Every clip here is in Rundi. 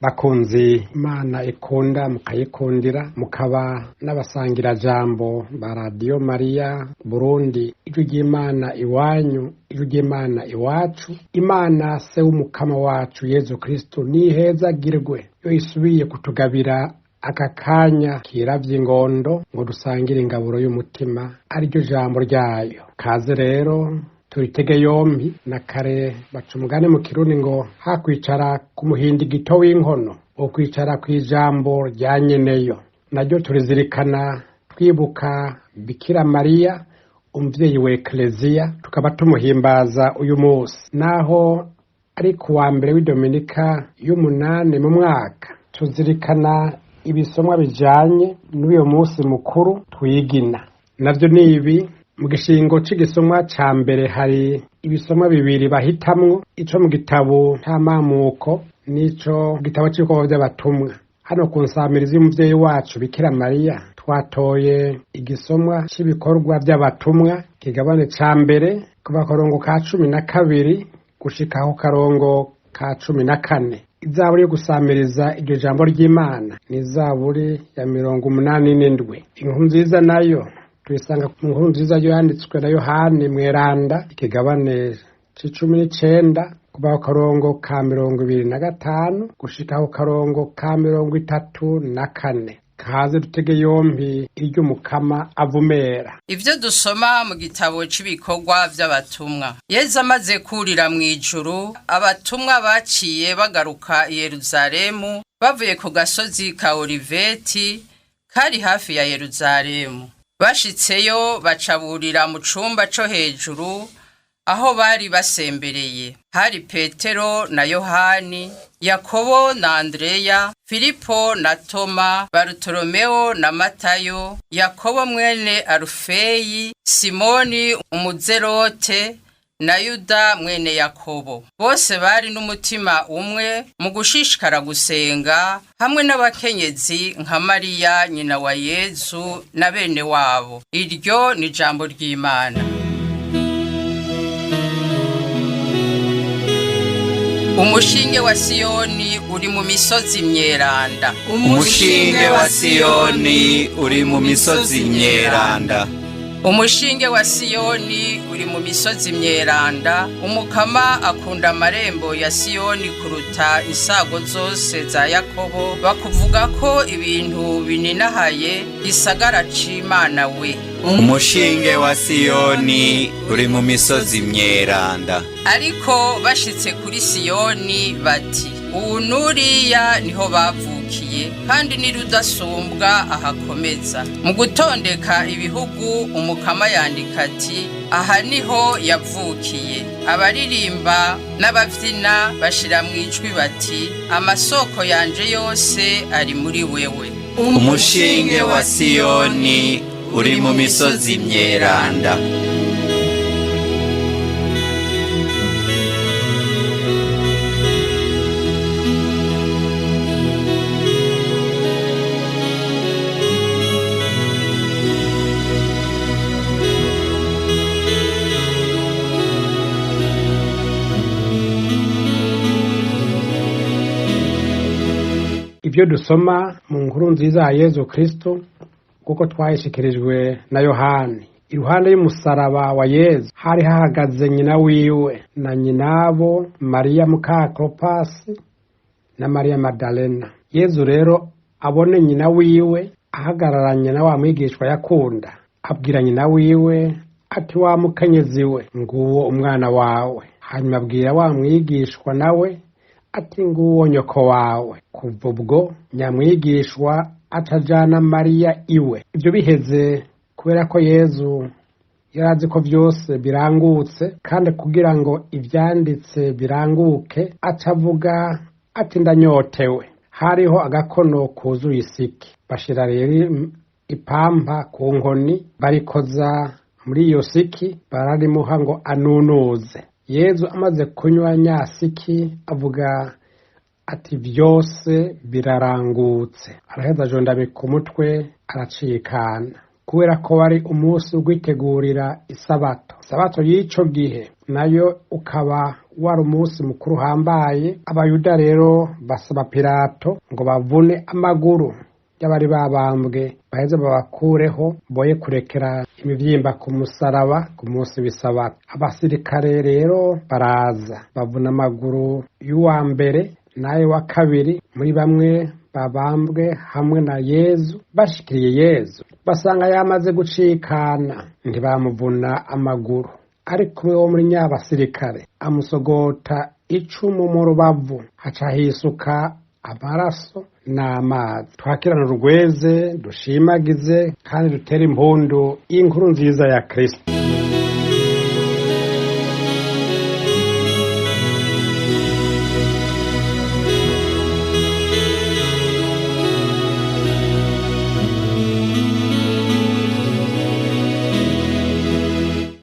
Bakunzi Imana ikunda mukayikundira mukaba n'abasangirajambo ba Radiyo Mariya Burundi, ijwi ry'Imana iwanyu, ijwi ry'Imana iwacu. Imana se w'umukama wacu Yezu Kristo nihezagirwe yo isubiye kutugabira aka kanya kiravye ingondo ngo dusangire ingaburo y'umutima ariryo jambo ryayo. Kaze rero turitege yompi. Na kare baca umugani mu Kirundi ngo hakwicara ku muhindigito w'inkono ukwicara kw'ijambo rya nyeneyo. Naryo turizirikana twibuka Bikira Mariya umuvyeyi wa Ekleziya, tukaba tumuhimbaza uyu munsi naho ari ku wa mbere w'idominika y'umunani mu mwaka. Tuzirikana ibisomwa bijanye n'uyu munsi mukuru twigina, navyo ni ibi. Mu gishingo c'igisomwa ca mbere hari ibisomwa bibiri bahitamwo, ico mu gitabo c'amamuko n'ico mu gitabo c'ibikorwa vy'abatumwa. Hano ku nsamirizi y'umuvyeyi wacu Bikira Mariya twatoye igisomwa c'ibikorwa vy'abatumwa, kigabane ca mbere kuva karongo ka 12 gushika ku karongo ka 14. Izaburi yo gusamiriza iryo jambo ry'Imana ni izaburi ya 87. Inkuru nziza nayo tuyisanga mu nkuru nziza yanditswe na Yohani Mweranda, ikigabane c'19 kuva ku karongo ka 25 gushika ku karongo ka 34. Kaze dutege yompi iry'umukama avumera. Ivyo dusoma mu gitabo c'ibikorwa vy'abatumwa. Yezu amaze kurira mw'ijuru, abatumwa baciye bagaruka i Yeruzalemu bavuye ku gasozi ka Oliveti kari hafi ya Yeruzalemu. Bashitseyo bacaburira mu cumba co hejuru aho bari basembereye. Hari Petero na Yohani, Yakobo na Andreya, Filipo na Toma, Barutolomeo na Matayo, Yakobo mwene Arufeyi, Simoni umuzerote na Yuda mwene Yakobo. Bose bari n'umutima umwe mu gushishikara gusenga hamwe n'abakenyezi nka Mariya nyina wa Yezu na bene wabo. Iryo ni jambo ry'Imana. Umushinge wa Siyoni uri mu misozi myeranda. Umushinge wa Siyoni uri mu misozi myeranda. Umushinge wa Siyoni uri mu misozi myeranda. Umukama akunda amarembo ya Siyoni kuruta insago zose za Yakobo. Bakuvuga ko ibintu bininahaye gisagara c'Imana we. Umushinge wa Siyoni uri mu misozi myeranda. Ariko bashitse kuri Siyoni bati ubu nuriya niho bavukiye, kandi ni rudasumbwa ahakomeza. Mu gutondeka ibihugu umukama yandika ati aha niho yavukiye. Abaririmba n'abavyina bashira mw'ijwi bati amasoko yanje yose ari muri wewe. Umushinge wa Siyoni uri mu misozi myeranda. Ibyo dusoma mu nkuru nziza ya Yezu Kristo kuko twayishikirijwe na Yohani. Iruhande y'umusaraba wa Yezu hari hahagaze nyina wiwe na nyinabo Mariya muka Klopasi na Mariya Madalena. Yezu rero abone nyina wiwe ahagararanye na wa mwigishwa yakunda, abwira nyina wiwe ati wa mukenyezi we, nguwo umwana wawe. Hanyuma abwira wa mwigishwa nawe ati nguwo nyoko wawe. Kuva ubwo nyamwigishwa acajana Mariya iwe. Ibyo biheze, kubera ko Yezu yarazi ko vyose birangutse, kandi kugira ngo ivyanditse biranguke, acavuga ati ndanyotewe. Hariho agakono kuzuye isiki, bashira rero ipampa ku nkoni barikoza muri iyo siki, bararimuha ngo anunuze. Yezu amaze kunywa nyasiki avuga ati vyose birarangutse. Araheza ajondamika umutwe aracikana. Kubera ko wari umunsi wo kwitegurira isabato. Isabato y'ico gihe nayo ukaba wari umunsi mukuru uhambaye. Abayuda rero basaba Pilato ngo bavune amaguru y'abari babambwe, baheze babakureho, boye kurekera imivyimba ku musaraba ku munsi w'isabato. Abasirikare rero baraza bavuna amaguru y'uwa mbere n'ayo wa kabiri muri bamwe babambwe hamwe na Yezu. Bashikiriye Yezu basanga yamaze gucikana, ntibamuvuna amaguru. Ariko umwe wo muri nyabasirikare amusogota icumu mu rubavu, haca hisuka amaraso n'amazi. Twakirana urugweze, dushimagize kandi dutere impundu inkuru nziza ya Kristo.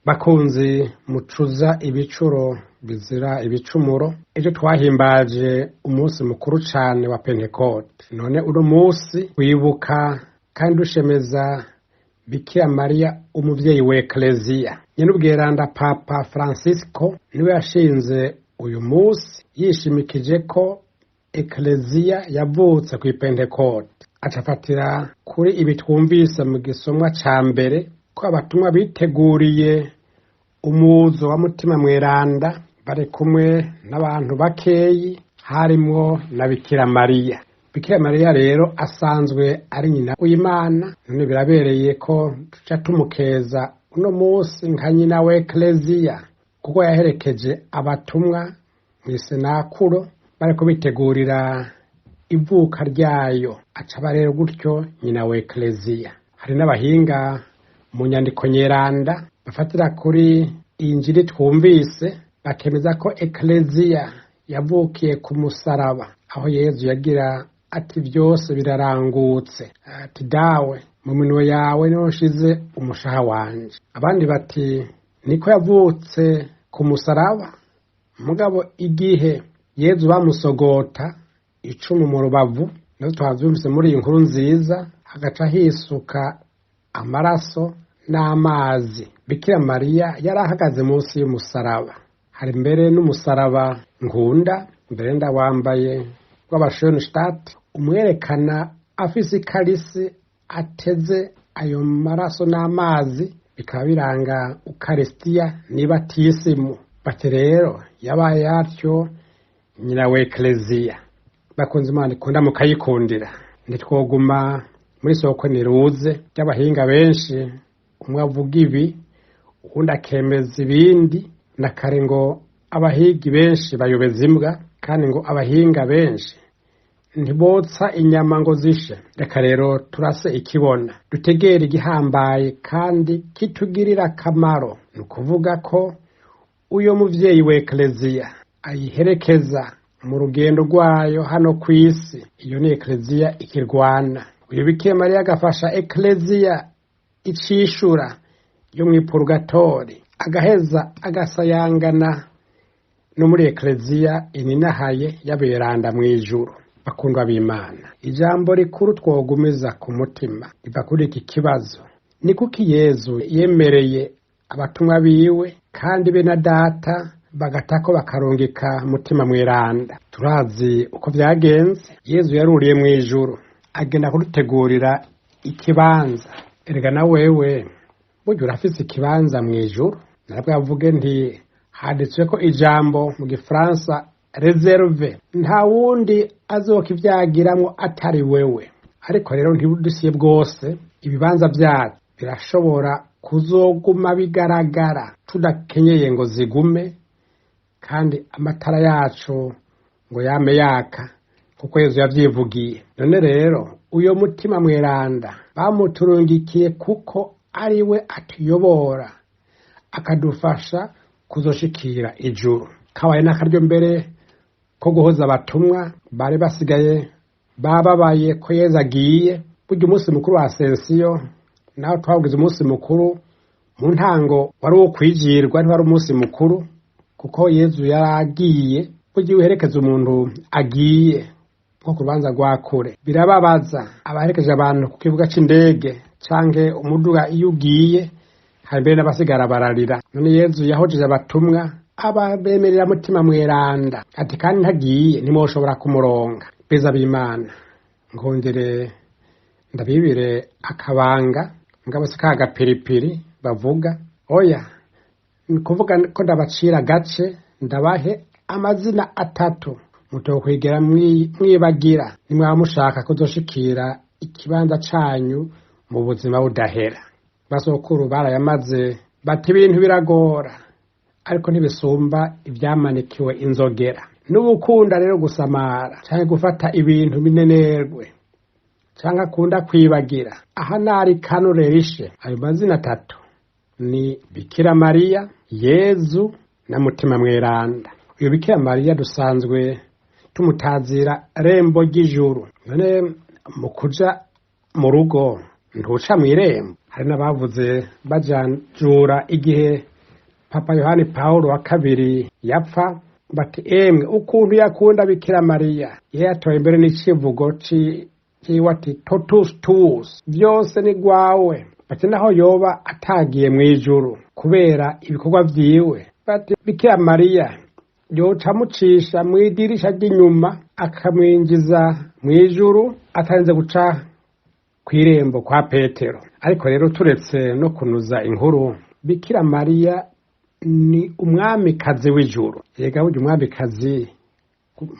Bakunzi mucuza ibicuro bizira ibicumuro, ejo twahimbaje umunsi mukuru cane wa Pentekote. None uno munsi wibuka kandi ushemeza Bikira Mariya umuvyeyi wa Ekleziya. Nyenubweranda Papa Francisco niwe yashinze uyu munsi, yishimikije ko Ekleziya yavutse kw'i Pentekote. Acafatira kuri ibi twumvise mu gisomwa ca mbere, ko abatumwa biteguriye umuzo wa Mutima Mweranda bari kumwe n'abantu bakeyi, harimwo na Bikira Mariya. Bikira Mariya rero asanzwe ari nyina w'Imana, none birabereye ko tuca tumukeza uno munsi nka nyina wa Ekleziya, kuko yaherekeje abatumwa mw'isenakuro bariko bitegurira ivuka ryayo, acaba rero gutyo nyina wa Ekleziya. Hari n'abahinga mu nyandiko nyeranda bafatira kuri injiri twumvise, bakemeza ko Ekleziya yavukiye ku musaraba, aho Yezu yagira ati byose birarangutse, ati dawe mu minwe yawe niho nshize umushaha wanje. Abandi bati niko yavutse ku musaraba, mugabo igihe Yezu bamusogota icumu mu rubavu, nazo twavyumvise muri iyi nkuru nziza, hagaca hisuka amaraso n'amazi. Bikira Mariya yari ahagaze munsi y'umusaraba. Hari mbere n'umusaraba nkunda, mbere ndawambaye w'abashonstadt, umwerekana afise ikarisi ateze ayo maraso n'amazi, bikaba biranga Ukarisitiya n'ibatisimu. Bati rero yabaye atyo nyina wa Ekleziya. Bakunze Imana ikunda mukayikundira, ntitwoguma muri soko niruze ry'abahinga benshi, umwe avuga ibi uwundi akemeza ibindi. Na kare ngo abahigi benshi bayobeza imbwa, kandi ngo abahinga benshi ntibotsa inyama ngo zishe. Reka rero turase ikibona, dutegere igihambaye kandi kitugirira akamaro. Ni ukuvuga ko uyo muvyeyi wa Ekleziya ayiherekeza mu rugendo rwayo hano kw'isi. Iyo ni Ekleziya ikirwana. Uyu Bikira Mariya agafasha Ekleziya icishura yo mw'ipurugatori, agaheza agasayangana no muri Ekleziya ininahaye y'aberanda mw'ijuru. Bakundwa b'Imana, ijambo rikuru twogumiza ku mutima riva kuri iki kibazo: ni kuki Yezu yemereye abatumwa biwe kandi be na data bagatako bakarungika Mutima Mweranda? Turazi uko vyagenze. Yezu yaruriye mw'ijuru agenda kudutegurira ikibanza. Erega na wewe burya urafise ikibanza mw'ijuru. Narabwo avuge nti handitswe ko ijambo mu gifaransa reserve, nta wundi azokivyagiramwo atari wewe. Ariko rero ntibudusiye bwose, ibibanza vyacu birashobora kuzoguma bigaragara tudakenyeye ngo zigume, kandi amatara yacu ngo yame yaka, kuko Yezu yavyivugiye. None rero uyo Mutima Mweranda bamuturungikiye kuko ari we atuyobora akadufasha kuzoshikira ijuru. Kabaye n'akaryo mbere ko guhoza abatumwa bari basigaye bababaye ko Yezu agiye. Burya umunsi mukuru wa Asensiyo naho twawugize umunsi mukuru, mu ntango wari uwo kwijirwa, ntiwari umunsi mukuru kuko Yezu yaragiye. Burya iyo uherekeza umuntu agiye Nko ku rubanza rwa kure birababaza abaherekeje abantu ku kibuga c'indege canke umuduga iyo ugiye, hari mbere n'abasigara bararira. None Yezu yahojeje abatumwa ababemerera Mutima Mweranda, ati kandi ntagiye ntimwoshobora kumuronga. Beza b'Imana, nkongere ndabibire akabanga, mugabo si ka gapiripiri bavuga, oya, ni kuvuga ko ndabacira gace, ndabahe amazina atatu mutokwigera mwibagira nimwaba mushaka kuzoshikira ikibanza canyu mu buzima budahera. Basokuru barayamaze bati ibintu biragora ariko ntibisumba ivyamanikiwe inzogera. N'ubukunda rero gusamara canke gufata ibintu binenerwe canke akunda kwibagira, aha nari kanure rishe. Ayo mazina atatu ni Bikira Mariya, Yezu na Mutima Mweranda. Uyu Bikira Mariya dusanzwe tumutazira rembo ry'ijuru. None mu kuja mu rugo ntuca mw'irembo? Hari n'abavuze bajanjura igihe Papa Yohani Paulo wa kabiri yapfa, bati emwe ukuntu yakunda Bikira Mariya, yatoye mbere n'icivugo ciwe ati totus tuus, vyose ni gwawe. Bati naho yoba atagiye mw'ijuru kubera ibikorwa vyiwe, bati Bikira Mariya yoca amucisha mw'idirisha ry'inyuma akamwinjiza mw'ijuru atarinze guca kw'irembo kwa Petero. Ariko rero turetse no kunuza inkuru, Bikira Mariya ni umwamikazi w'ijuru. Yega burya umwamikazi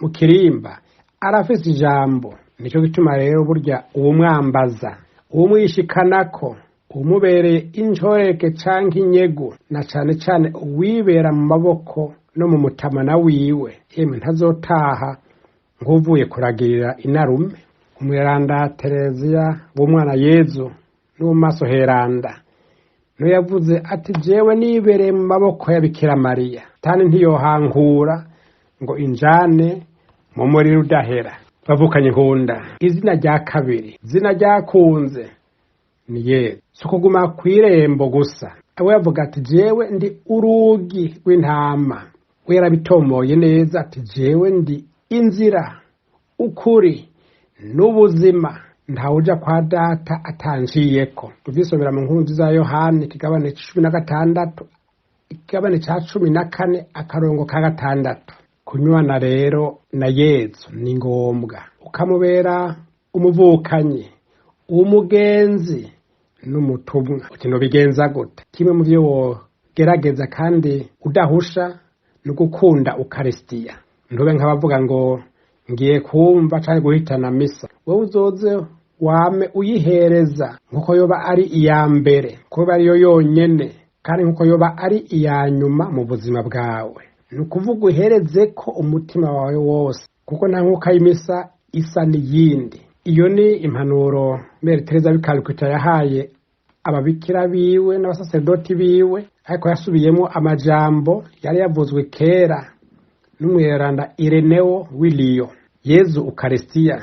mu kirimba arafise ijambo. Nico gituma rero burya uwumwambaza, uwumwishikanako, umubereye inshoreke canke inyegu, na cane cane uwibera mu maboko no mu mutamana wiwe, yemwe ntazotaha nk'uvuye kuragirira inarume. Umweranda Tereziya w'umwana Yezu n'uwo maso heranda niwe yavuze ati jewe nibereye mu maboko ya Bikira Mariya, tani ntiyohankura ngo injane mu muriro udahera. Bavukanye nkunda, izina rya kabiri, izina ryakunze ni Yezu. Si ukuguma kw'irembo gusa, we yavuga ati jewe ndi urugi rw'intama. We yarabitomoye neza ati jewe ndi inzira, ukuri n'ubuzima, ntawuja kwa data atanciyeko. Tuvyisomera mu nkuru nziza ya Yohani ikigabane 16, ikigabane ca 14 akarongo ka 6. Kunywana rero na Yezu ni ngombwa, ukamubera umuvukanyi, umugenzi n'umutumwa. Uti nobigenza gute? Kimwe mu vyo wogerageza kandi udahusha ni ugukunda Ukarisitiya. Ntube nk'abavuga ngo ngiye kumva canke guhitana misa. Wowe uzoze wame uyihereza nkuko yoba ari iya mbere, kuko yoba ariyo yonyene, kandi nkuko yoba ari iya nyuma mu buzima bwawe. Ni ukuvuga uhereze ko umutima wawe wose, kuko nta nkuka y'imisa isa n'iyindi. Iyo ni impanuro Mère Teresa w'i Calcutta yahaye ababikira biwe n'abasaserdoti biwe, ariko yasubiyemo amajambo yari yavuzwe kera n'umweranda Ireneo w'Iliyo. Yezu Ukarisitiya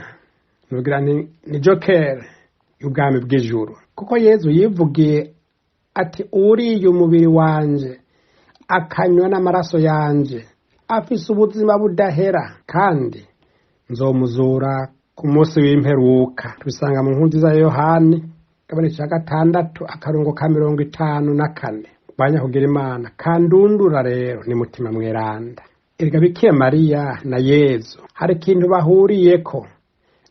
nugira ni joker y'ubwami bw'ijuru, kuko Yezu yivugiye ati uriye umubiri wanje akanywa n'amaraso yanje afise ubuzima budahera, kandi nzomuzura ku munsi w'imperuka. Tubisanga mu nkuru nziza ya Yohani igabane ca 6 akarongo ka 54. Banyakugira Imana kandundura rero ni Mutima Mweranda. Erega Bikira Mariya na Yezu hari ikintu bahuriyeko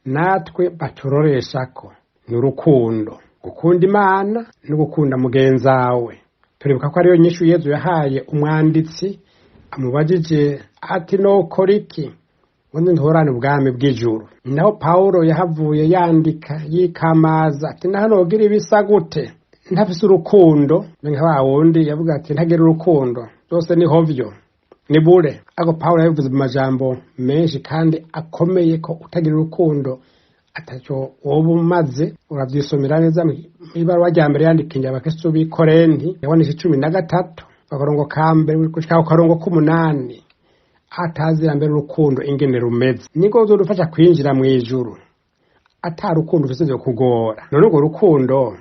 natwe baturoreshako, ni urukundo. Gukunda Imana no gukunda mugenzawe. Turibuka ko ariyo nyishu Yezu yahaye umwanditsi amubajije ati nokora iki ngo ntorane ubwami bw'ijuru. Naho Paulo yahavuye yandika yikamaza ati naho nogira ibisa gute ntafise urukundo. Nka wa wundi yavuga ati ntagira urukundo byose ni hovyo ni bure. Ariko Paulo yabivuze mu majambo menshi kandi akomeye ko utagira urukundo ataco woba umaze. Uravyisomera neza mw'ibaruwa rya mbere yandikiye abakristo b'i Korenti yabonesha 13 akarongo ka mbere gushika ku karongo k'umunani, atazira mbere urukundo ingene rumeze niko uzodufasha kwinjira mw'ijuru. Ata rukundo ufise vyo kugora. None urwo rukundo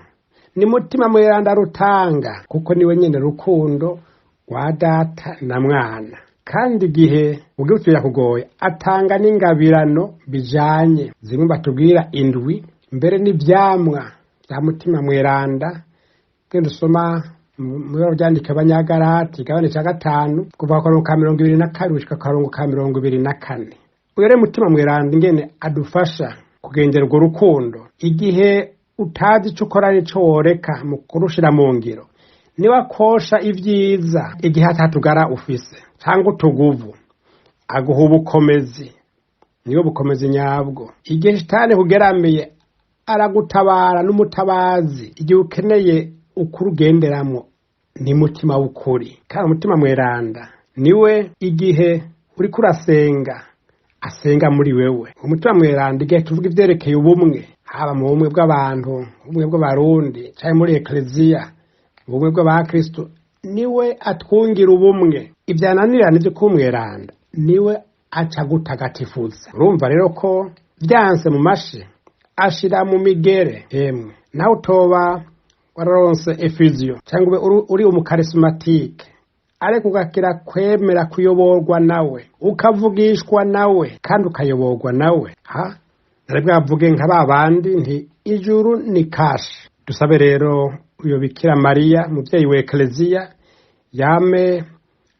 ni Mutima Mweranda rutanga, kuko niwe nyene rukundo rwa data na mwana. Kandi igihe ugiye uti birakugoye, atanga n'ingabirano bijanye, zimwe batubwira indwi, mbere n'ivyamwa vya Mutima Mweranda. Genda usoma mu byandika Abanyagalati igabane ca 5 kuva ku karongo ka 22 gushika ku karongo ka 24. Uyo rero Mutima Mweranda ingene adufasha kugendera urwo rukundo, igihe utazi ico ukora n'ico woreka mu kurushira mu ngiro, niwe akosha ivyiza igihe atatugara ufise cyangwa utuguvu, aguha ubukomezi, niwe bukomezi nyabwo. Igihe shitani kugeramiye aragutabara n'umutabazi. Igihe ukeneye ukuri ugenderamwo ni mutima w'ukuri. Kandi Umutima Mweranda niwe igihe uriko urasenga asenga muri wewe. Umutima Mweranda igihe tuvuga ivyerekeye ubumwe, haba mu bumwe bw'abantu, ubumwe bw'abarundi canke muri ekleziya, ubumwe bw'abakristo, niwe atwungira ubumwe. Ivyananirana ivyo kumweranda niwe aca gutagatifuza. Urumva rero ko vyanse mu mashi ashira mu migere. Emwe nawe utoba wararonse efuziyo cyangwa ube uri umukarismatike, ariko ugakira kwemera kuyoborwa nawe, ukavugishwa nawe kandi ukayoborwa nawe, ha nari bwavuge nka ba bandi nti ijuru ni kashi. Dusabe rero uyo Bikira Mariya muvyeyi wa ekleziya yame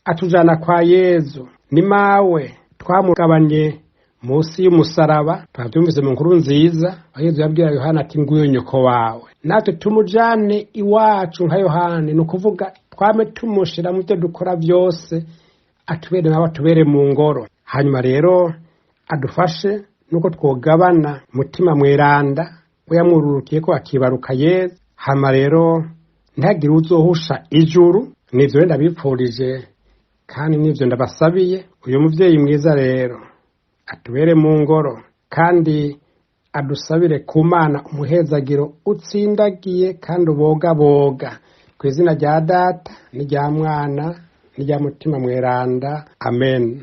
atujana kwa Yezu. Ni mawe twamugabanye munsi y'umusaraba, twavyumvise mu nkuru nziza aho Yezu yabwira Yohana ati nguyo nyoko wawe. Natwe tumujane iwacu nka Yohana, ni ukuvuga twame tumushira mu byo dukora byose, atubere nawe atubere mu ngoro. Hanyuma rero adufashe nuko twogabana Mutima Mweranda we yamwururukiye ko akibaruka Yezu. Hama rero ntihagire uzohusha ijuru. Nivyo ndabipfurije kandi nivyo ndabasabiye. Uyu muvyeyi mwiza rero atubere mu ngoro kandi adusabire ku Mana umuhezagiro utsindagiye kandi ubogaboga. Ku izina rya Data n'irya Mwana n'irya Mutima Mweranda, amen.